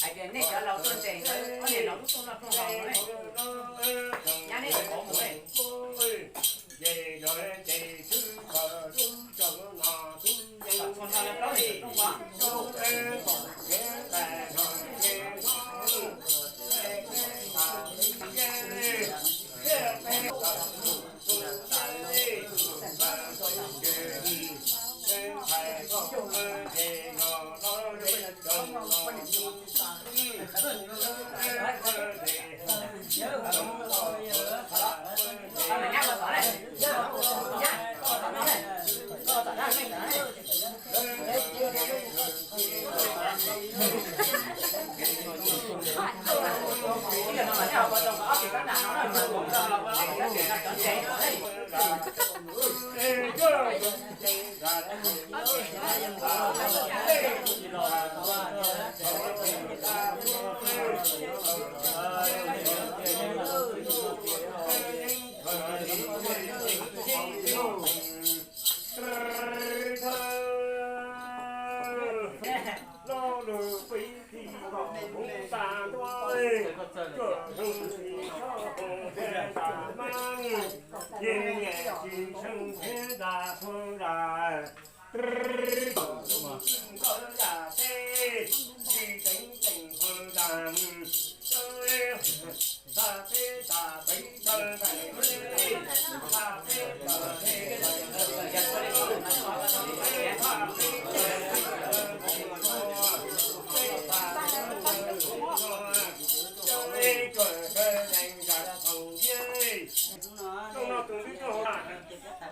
Hais tias nej cov laus tuaj ntes ntawd, nej laus lub tuaj noj rooj hauv ne, nyab nej cov pov mus ne. Lo lus pib thi kom hmoov xa ntua, cuaj hmoov tsis tshoj hmoov thiab nta mab, yeej nyam tsis seej thiab nta phu da. Nkawd yam teb tsis teev teem hwm dam.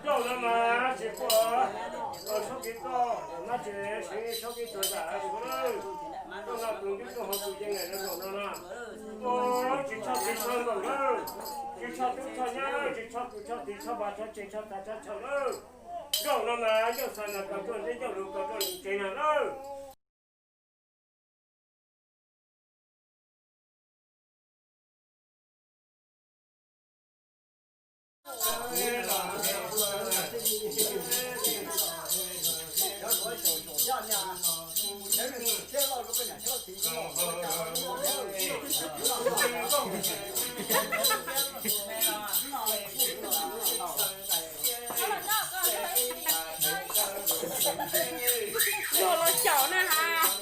Zaum no mas tsis pub, txhob kev koj, mab tsis siv txhob kev tuag zam suav lawm. Zaum no tus ntuj tuaj hauv tus yeej lawm zaum no no. Tsis tshoj txiv tshoj nkaus lawm, tsis tshoj tub tshoj nyab, tsis tshoj kwv tshoj tij tshoj npab tshoj tsev tshoj tag tshoj chaw lawm. Zaum no mas yawg Xas Nas kawg tuaj ntsib yawg Lus kawg tuaj ntsib tsev neeg lawm. Los xyaum na has.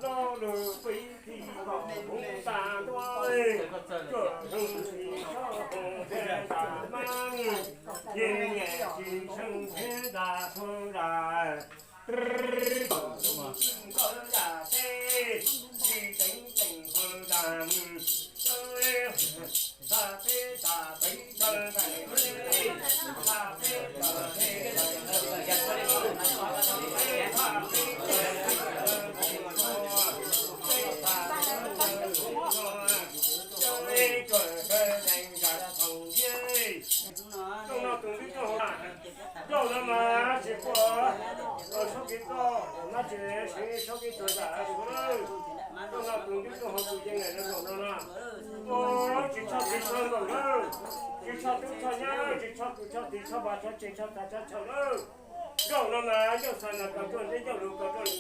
Lo lus pib thi kom hmoov tas ntua, cuam zeeg tsis tshoj hmoov thiab tas mab, yeej nyam tsis seej thiab tas phu tas. Nkawd yam teb tsis teev teem hwm tas, tsa teb tas teev tsa nqaim, tsa teb tas teb tas teb, tsa teb tas teb tas teb, tsa teb tas teb tas teb, tsa teb tas teb tas teb. Rooj no tus ntwb rooj hauv, rooj no mas tsis pub sab kev toj, nab tsis siv sab kev tsuas zam tus lawm. Rooj no tus ntwb rooj hauv tus yeej lawm rooj no na. Ua tsis tshoj txiv tshoj nkaus lawm, tsis tshoj tub tshoj nyab, tsis tshoj tus tshoj txiv tshoj npab tshoj tsev tshoj tag tshoj chaw lawm. Rooj no mas yog xav nas kos tuaj ntseb yog lus kos tuaj li